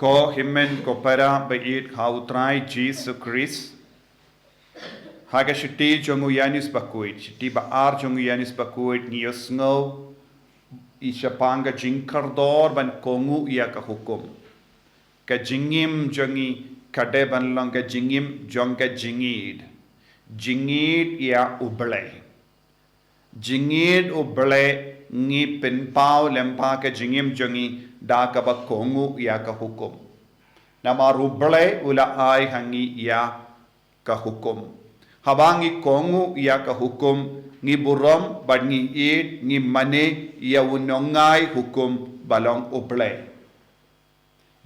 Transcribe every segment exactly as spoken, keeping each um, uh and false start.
Ko hynmen ko para ba ïeit ha u Trai Jisu Khrist. Ha ka shithi jong u Ïoannis bakhuid, shithi ba ar jong u Ïoannis bakhuid, ngi ïohsngew shaphang ka jingkordor ban kohnguh ïa ka hukum. Ka jingim jong ngi ka dei ban long ka jingim jong ka jingïeid. Jingïeid ïa U Blei. Jingïeid U Blei ngi pynpaw lyngba ka jingim jong ngi da kaba kohnguh ïa ka hukum. Namar U Blei u la ai ha ngi ïa ka hukum. Haba ngi kohnguh ïa ka hukum, ngi burom bad ngi ïeid, ngi mane ïa u nongai hukum ba long U Blei.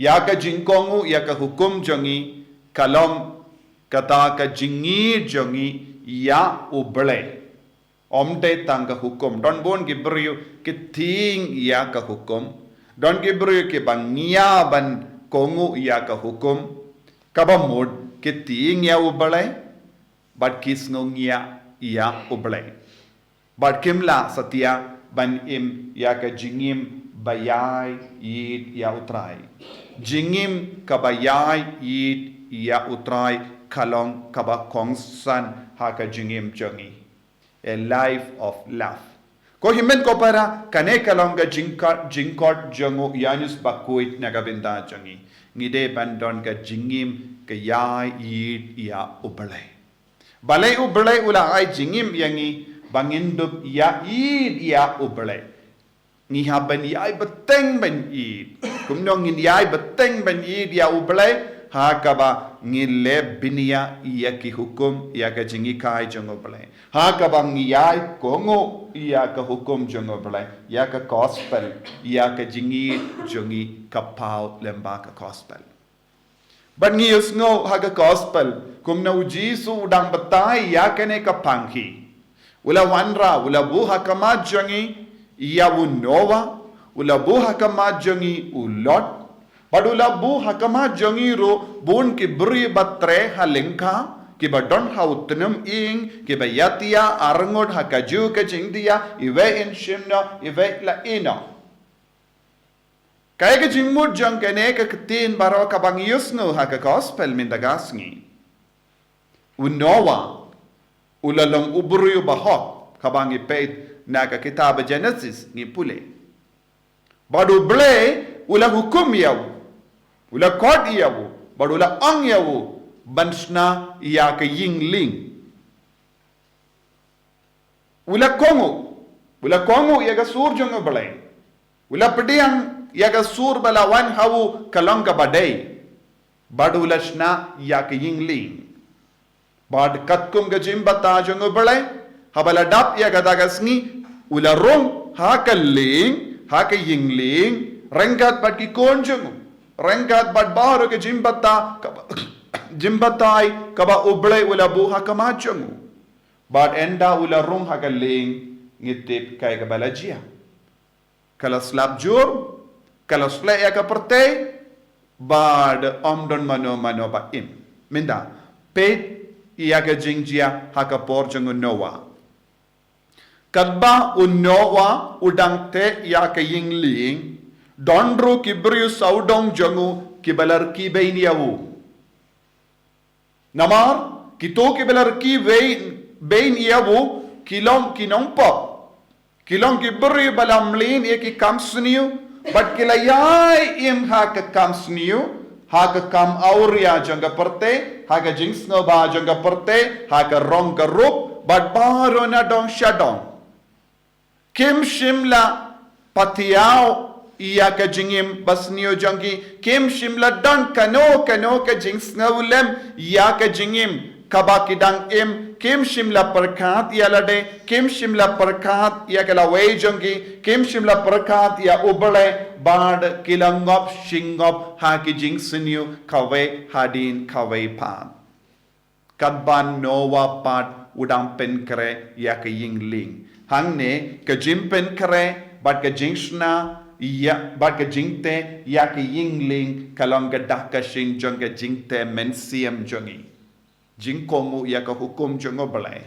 Ïa ka jingkohnguh ïa ka hukum jong ngi ka long kata ka jingïeid jong ngi ïa U Blei. Ym dei tang ka hukum. Don bun ki briew ki tieng ïa ka hukum. Don ki briew kiba ngiah ban kohnguh ïa ka hukum. Kaba mut ki tieng ïa U Blei bad ki sngew ngiah ïa U Blei. Bad kim lah satia ban im ïa ka jingim ba ïai ïeid ïa U Trai. Jingim kaba ïai ïeid ïa U Trai ka long kaba kongsan ha ka jingim jong ngi. A life of love. Ko hynmen ko para, kane ka long ka jingkot, jingkot jong u Ïoannis bakhuid na ka bynta jong ngi. Ngi dei ban don ka jingim ka ïai ïeid ïa U Blei. Balei U Blei u la ai jingim ïa ngi ba ngin dup ïai ïeid ïa U Blei. Ngi hap ban ïai bteng ban ïeid. Kumno ngin ïai bteng ban ïeid ïa U Blei? Ha kaba ngi leh bniah ïa ki hukum, ïa ka jinghikai jong U Blei. Ha kaba ngi ïai kohnguh ïa ka hukum jong U Blei, ïa ka gospel, ïa ka jingïeid jong ngi ka paw lyngba ka gospel. Bad ngi ïohsngew ha ka gospel kumno u Jisu u dang batai ïa kane ka panghi. U la wanrah, u la buh ha khmat jong ngi ïa u Noah, u la buh ha khmat jong ngi u Lot. Bad u la buh ha khmat jong ngi ruh bun ki briew ba treh ha lyngkha, kiba don ha u tnum ïing, kiba ïatiah arngut ha kajuh ka jingtiah, iwei in shim noh, iwei la ïeh noh. Kaei ka jingmut jong kane ka ktien baroh kaba ngi ïohsngew ha ka gospel mynta ka sngi? U Noah u la long u briew ba hok, kaba ngi peit na ka kitab Genesis ngi pule. Bad U Blei u la hukum ïa u, u la khot ïa u, bad u la ong ïa u ban shna ïa ka ïing lieng. U la kohnguh, u la kohnguh ïa ka sur jong U Blei. U la pdiang ïa ka sur ba la wan ha u ka long kaba dei. Bad u la shna ïa ka ïing lieng. Bad katkum ka jingbthah jong U Blei, haba la dap ïa kata ka sngi, u la rung ha ka lieng, ha ka ïing lieng, ryngkat bad ki khun jong u, ryngkat bad baroh ka jingbthah, kaba, jingbatai kaba U Blei u la buh ha khmat jong u. Bad ynda u la rung ha ka lieng, ngi tip kaei kaba la jia. Ka la slap jur, ka la sleh ïa ka pyrthei, bad ym don mano mano ba im. Mynta, peit ïa ka jingjia ha ka por jong u Noah. Katba u Noah u dang teh ïa ka ïing lieng, don ruh ki briew sawdong jong u kiba la rkhie bein ïa u. Namar kito kiba la rkhie bein, bein ïa u ki long ki nongpop. Ki long ki briew ba la mlien ïa ki kam sniew, bad ki la ïai im ha ka kam sniew, ha ka kam awria jong ka pyrthei, ha ka jingsngewbha jong ka pyrthei, ha ka rong ka rup, bad baroh na dong sha dong. Kim shym la pathiaw ïa ka jingim ba sniew jong ki, kim shym la don kano kano ka jingsngewlem ïa ka jingim kaba ki dang im, kim shym la pyrkhat ïa lade, kim shym la pyrkhat ïa ka lawei jong ki, kim shym la pyrkhat ïa U Blei, bad ki la ngop shi ngop ha ki jingsniew kawei hadien kawei pat. Katba u Noah pat u dang pynkhreh ïa ka ïing lieng. Hangne ka jingpynkhreh bad ka jingshna ïa, bad ka jingteh ïa ka ïing lieng ka long ka dak ka shyieng jong ka jingteh mynsiem jong ngi. Jingkohnguh ïa ka hukum jong U Blei.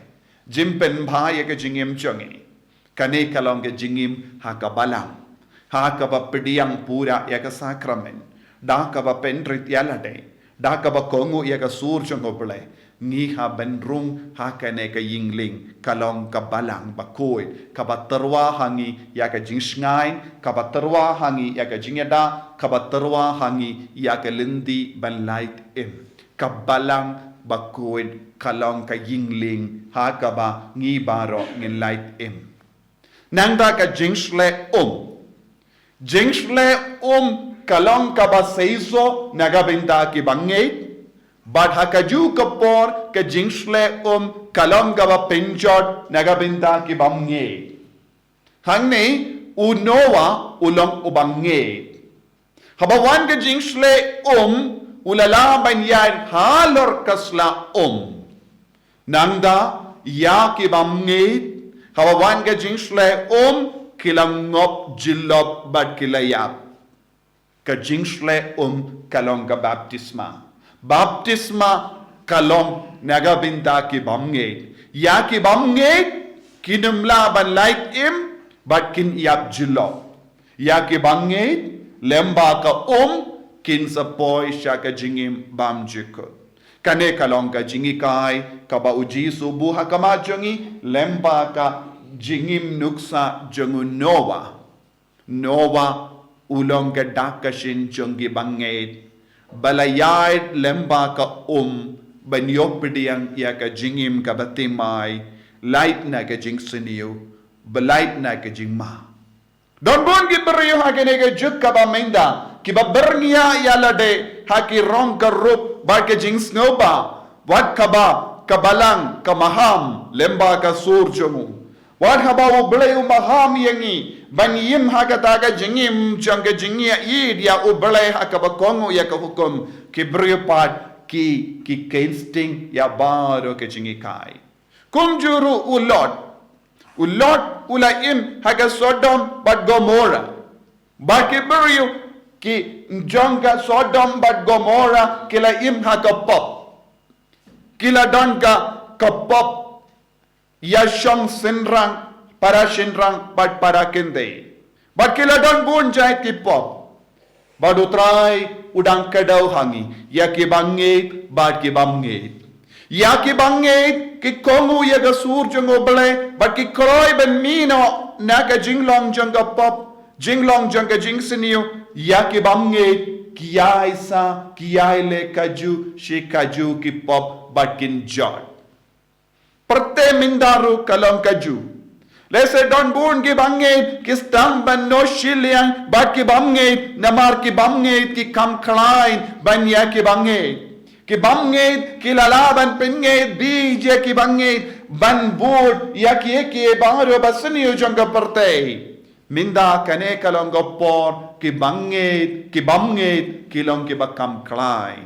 Jingpynbha ïa ka jingim jong ngi. Kane ka long ka jingim ha ka balang. Ha kaba pdiang pura ïa ka sakramen. Da kaba pynrit ïa lade, da kaba kohnguh ïa ka sur jong U Blei, ngi hap ban rung ha kane ka ïing lieng, ka long ka balang bakhuid, kaba tyrwa ha ngi ïa ka jingshngaiñ, kaba tyrwa ha ngi ïa ka jingïada, kaba tyrwa ha ngi ïa ka lynti ban lait im. Ka balang bakhuid ka long ka ïing lieng ha kaba ngi baroh ngin lait im. Nangta ka jingshlei um. Jingshlei um ka long kaba seisoh na ka bynta ki bangeit, bad ha kajuh ka por ka jingshlei um ka long kaba pynjot na ka bynta ki bangeit. Hangne u Noah u long u bangeit. Haba wan ka jingshlei um, u la lah ban ïaid halor ka sla um. Nangta, ïa ki bangeit, haba wan ka jingshlei um, ki la ngop jyllop bad ki la ïap. Ka jingshlei um ka long ka baptisma. Baptisma ka long na ka bynta ki bangeit. Ïa ki bangeit, kin ym lah ban lait im, bad kin ïap jyllop. Ïa ki bangeit, lyngba ka um, kin sa poi sha ka jingim bymjukut. Kane ka long ka jinghikai kaba U Jisu u buh ha khmat jong ngi, lyngba ka jingim nuksa jong u Noah. Noah u long ka dak ka shin jong ki bangeit, ba la ïaid lyngba ka um, ban ïoh pdiang ïa ka jingim kaba thymmai, lait na ka jingsniew, ba lait na ka jingma. Don bun ki briew ha kane ka juk kaba mynta, kiba byrngia ïa lade ha ki rong ka rup bad ka jingsngewbha, wat kaba ka balang ka maham lyngba ka sur jong u. Wat haba U Blei u maham ïa ngi ban im ha kata ka jingim jong ka jingïeit ïa U Blei ha kaba kohnguh ïa ka hukum, ki briew pat ki, ki kynsteng ïa baroh ka jinghikai. Kumjuh ruh u Lot. U Lot u la im ha ka Sodom bad Gomorrah. Bad ki briew ki jong ka Sodom bad Gomorrah ki la im ha ka pop. Ki la don ka, ka pop ïa shong shynrang, para shynrang bad para kynthei. Bad ki la don bun jait ki pop. Bad U Trai u dang kdew ha ngi, ïa ki bangeit bad ki bymngeit. Ïa ki bangeit ki kohnguh ïa ka sur jong U Blei, bad ki kloi ban mih noh na ka jinglong jong ka pop, jinglong jong ka jingsniew. Ïa ki bymngeit ki ïai sa, ki ïai leh kajuh shi kajuh ki pop bad kin jot. Pyrthei mynta ruh ka long kajuh. Lehse don bun ki bangeit ki sdang ban noh shiliang bad ki bymngeit, namar ki bymngeit ki kham khlaiñ ban ïa ki bangeit. Ki bymngeit ki la lah ban pynngeit bieit ïa ki bangeit, ban bud ïa kiei kiei baroh ba sniew jong ka pyrthei. Mynta kane ka long ka por ki bangeit, ki bymngeit ki long kiba kham khlaiñ.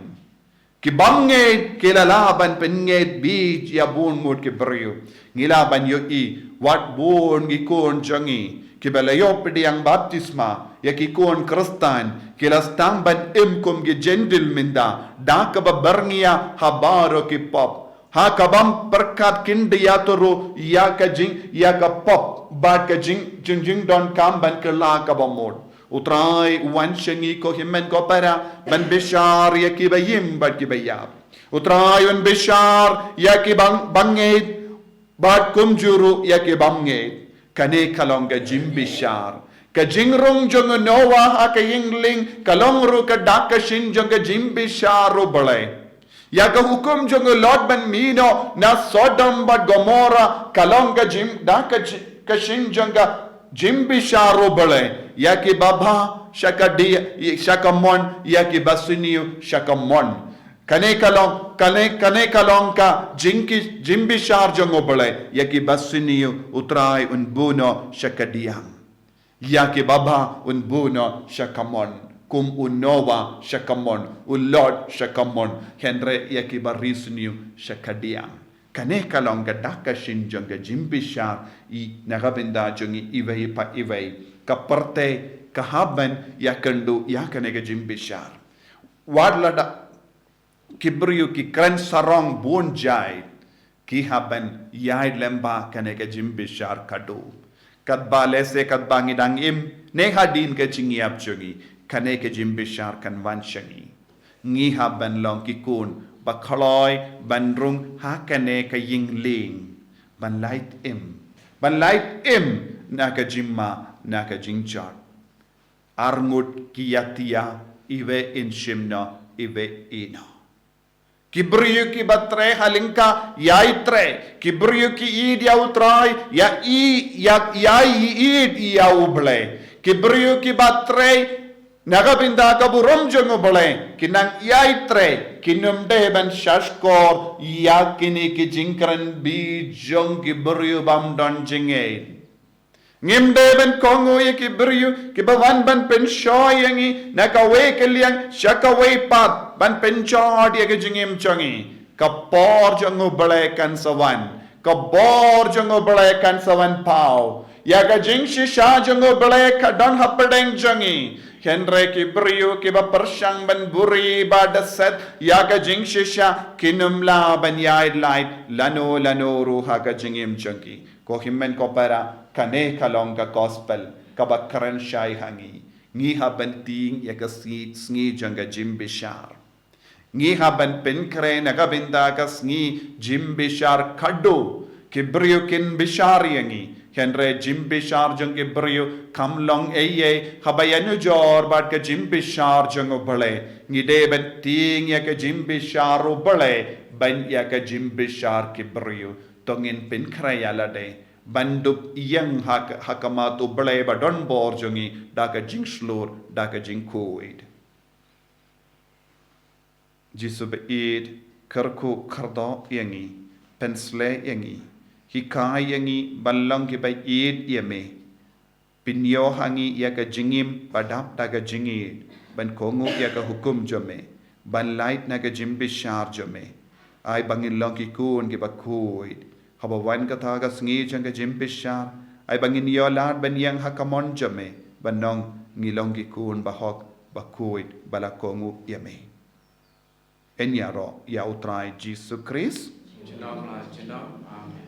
Ki bymngeit ki la lah ban pynngeit bieit ïa bun ngut ki briew. Ngi lah ban ïohi, wat bun ki khun jong ngi kiba la ïoh pdiang baptisma, ïa ki khun Khristan, ki la sdang ban im kum ki Jentil mynta, da kaba byrngia ha baroh ki pop. Ha ka bym pyrkhat khyndiat ruh ïa ka jing, ïa ka pop bad ka jing, jing, jingdonkam ban kylla kaba mut. U Trai u wan sha ngi ko hynmen ko para, ban bishar ïa kiba im bad kiba ïap. U Trai un bishar ïa ki bang, bangeit, bad kumjuh ruh ïa ki bymngeit. Kane ka long ka jingbishar. Ka jingrung jong u Noah ha ka ïing lieng ka long ruh ka dak ka shin jong ka jingbishar U Blei. Ïa ka hukum jong u Lot ban mih noh na Sodom bad Gomorrah ka long ka jing, dak ka ji, ka shin jong ka jingbishar U Blei. Ïa kiba bha sha ka di, sha ka mon, ïa kiba sniew sha ka mon. Kane ka long, kane, kane ka long ka jingki, jingbishar jong U Blei, ïa kiba sniew U Trai un buh noh sha ka diang. Ïa kiba bha un buh noh sha ka mon, kum u Noah sha ka mon, u Lot sha ka mon, hynrei ïa kiba ri sniew sha ka diang. Kane ka long ka dak ka shin jong ka jingbishar, i na ka bynta jong ngi iwei pa iwei, ka pyrthei ka hap ban ïakynduh ïa kane ka jingbishar. Wat lada ki briew ki kren sarong bun jait, ki hap ban ïaid lyngba kane ka jingbishar khadduh. Katba lehse katba ngi dang im, Ne hadien ka jingïap jong ngi, kane ka jingbishar kan wan sha ngi. Ngi hap ban long ki khun ba khlaiñ ban rung ha kane ka ïinglieng, ban lait im, ban lait im na ka jingma, na ka jingjot. Arngut ki ïatia, iwei in shim noh, iwei ïehnoh. Ki briew kiba trei ha lyngkha ïai trei, ki briew ki ïeit ïa U Trai, ïa i, ïa, ïai ïeit ïa U Blei. Ki briew kiba trei na ka bynta ka burom jong U Blei, ki nang ïai trei, kim dei ban shahshkor ïa kine ki jingkren beiñ jong ki briew bym don jingngeit. Ngim dei ban kohnguh ïa ki briew kiba wan ban pynshoi ïa ngi na kawei ka liang sha kawei pat, ban pynjot ïa ka jingim jong ngi. Ka bor jong U Blei kan sa wan, ka bor jong U Blei kan sa wan paw. Ïa ka jingshisha jong U Blei ka don hapdeng jong ngi. Hynrei ki briew kiba pyrshang ban buhrieh bad set ïa ka jingshisha, kim lah ban ïaid lait lano lano ruh ha ka jingim jong ki. Ko hynmen ko para, kane ka long ka gospel kaba kren shai ha ngi. Ngi hap ban tieng ïa ka sngi, sngi jong ka jingbishar. Ngi hap ban pynkhreh na ka bynta ka sngi jingbishar. Khadduh ki briew kin bishar ïa ngi, hynrei jingbishar jong ki briew kam long ei ei haba ïanujor bad ka jingbishar jong U Blei. Ngi dei ban tieng ïa ka jingbishar U Blei ban ïa ka jingbishar ki briew. To ngin pynkhreh ïa lade ban dup ïeng ha ka, ha khmat U Blei ba donbor jong ngi da ka jingshlur, da ka jingkhuid. Jisu ba ïeit, kyrkhu kyrdoh ïa ngi, pynshlei ïa ngi, hikai ïa ngi ban long kiba ïeit ïa me. Pynïoh ha ngi ïa ka jingim ba dap da ka jingïeit, ban kohnguh ïa ka hukum jong me, ban lait na ka jingbishar jong me. Ai ba ngin long ki khun kiba khuid. Haba wan kata ka sngi jong ka jingbishar, ai ba ngin ïoh lad ban ïeng ha ka mon jong me, ban ong ngi long ki khun ba hok, ba khuid, ba la kohnguh ïa me. Yn ïaroh ïa U Trai Jisu Khrist. Junom la junom. Amen.